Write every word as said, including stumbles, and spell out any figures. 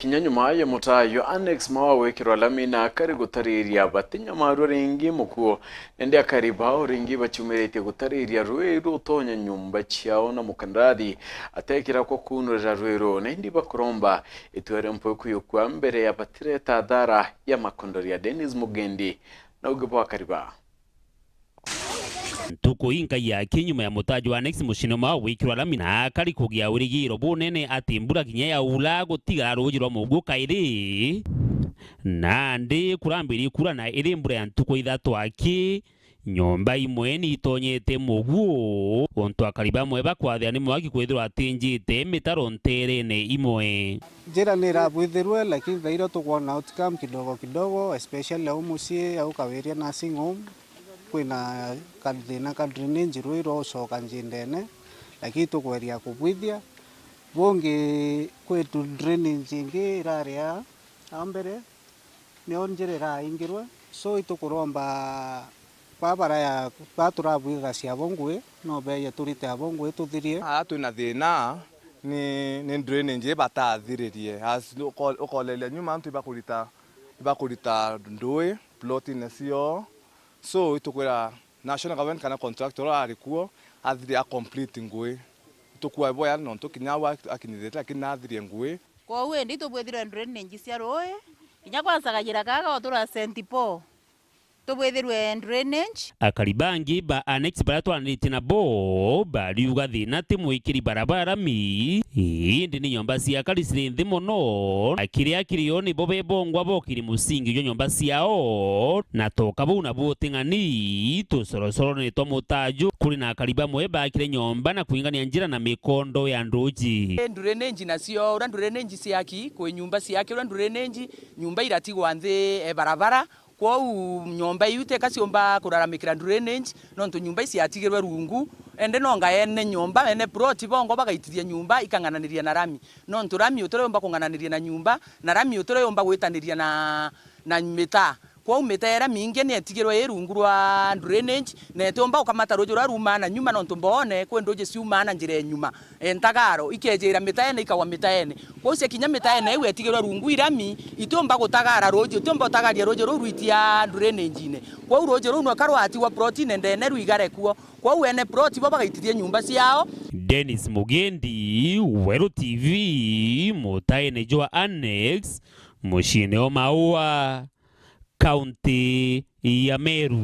Kinya nyuma ya mutaayo Annex Mawa gwikirwa lami na akari gutariria batinyamarua ringi mukuo, nandi akari bao ringi baciumiritie gutariria rui rutonya nyumba ciao na mukandarathi atekira kwa kuunurira rui ruu, nandi bakuromba itua ria mpwi kuyukua mbere ya batireta athara ya makondoria. Dennis Mugendi na ugi bwa akari baa. Ntuku inkai yaki nyuma ya mutaayo wa Annex mucine mwa gwikirwa lami na akari kugia wirigiro bunene ati mbura kinya yaura gutigara ruuji rwa muguo kairi. Nandi kurambirie kuura na iri mbura ya ntuku ithatu aki, nyomba imwe ni itonyete muguo, untu akari bamwe bakwathira ni mwaki kwithirwa atinjite mitaro nterene imwe. Njira ni irabwithirwe, lakini thaira tukwona outcome kidogo kidogo, especially au mucii, au Kawiria Nursing Home. Kwina kathina ka drainage rui rwa ucoka njindene, lakini tukweria kubwithia. Bungi kwitu drainage ingi irari a mbere, nio njira iraingirwe. So itukuromba kwa bara ya, kwa turabwitha cia bo ngui, no beje turite abo ngui tuthirie. Aa twina thina ni, ni drainage ibatathiririe. As uko-, ukoleria nyuma antu ibakurita, ibakurita ndui plotine cio. So itukwira national government kana contractor uria ari kuo athirie a complete ngui. Tukua boya nontu kinya au akinyithite lakini nathirie ngui. Kwou indi tubwithirwe drainage cia rui, kinya kwa Nsagagira gaga utura Saint Paul tubwithirwe drainage. Akari bangi ba Annex baria twaranitie nabo bariuga thina ti mwikiri barabara rami, indi ni nyomba cia akari ciri nthi mono, na kiria kirio nibo bebongwa bokiri musingi jwa nyomba ciao, na toka bau nabo uting'ani tucorocorone twa mutaju kuri na akari bamwe bakire nyomba na kuingania njira na mikondo ya nduji. Drainage nacio, uria drainage ciaki, kwi nyumba ciaki, uria drainage, nyumba iratigwa nthi e barabara, kwou nyomba iu teka ciumba kuraramikira drainage, nontu nyumba iciatigirwe rungu, ende nonga ene nyomba, ene plot bongo bagaitithia nyumba ikang'ananiria na rami, nontu rami utire yumba kung'ananiria na nyumba, na rami utire yumba gwitaniria na, na mitaa. Kwou mitaa iria mingi ni etigirwe i rungu rwa drainage, na itiumba gukamata ruuji ruria ruumaa na nyuma, nontu mboone kwi nduuji ciumaa na njira e nyuma, e ntagaro, ikejira mitaene, ikagwa mitaene. Kwou cia kinya mitaene iu etigirwe rungu irami, itiumba gutagara ruuji, utiumba utagaria ruuji ruu rwitia drainage-ine. Kwou ruuji ruu nweka rwatigwa plotine ndene rwigare kuo. Kwou ene plot bo bagaitithia nyumba ciao. Dennis Mugendi, Weru T V, mutaene jwa Annex, muciine o Maua, kaunti ya Meru.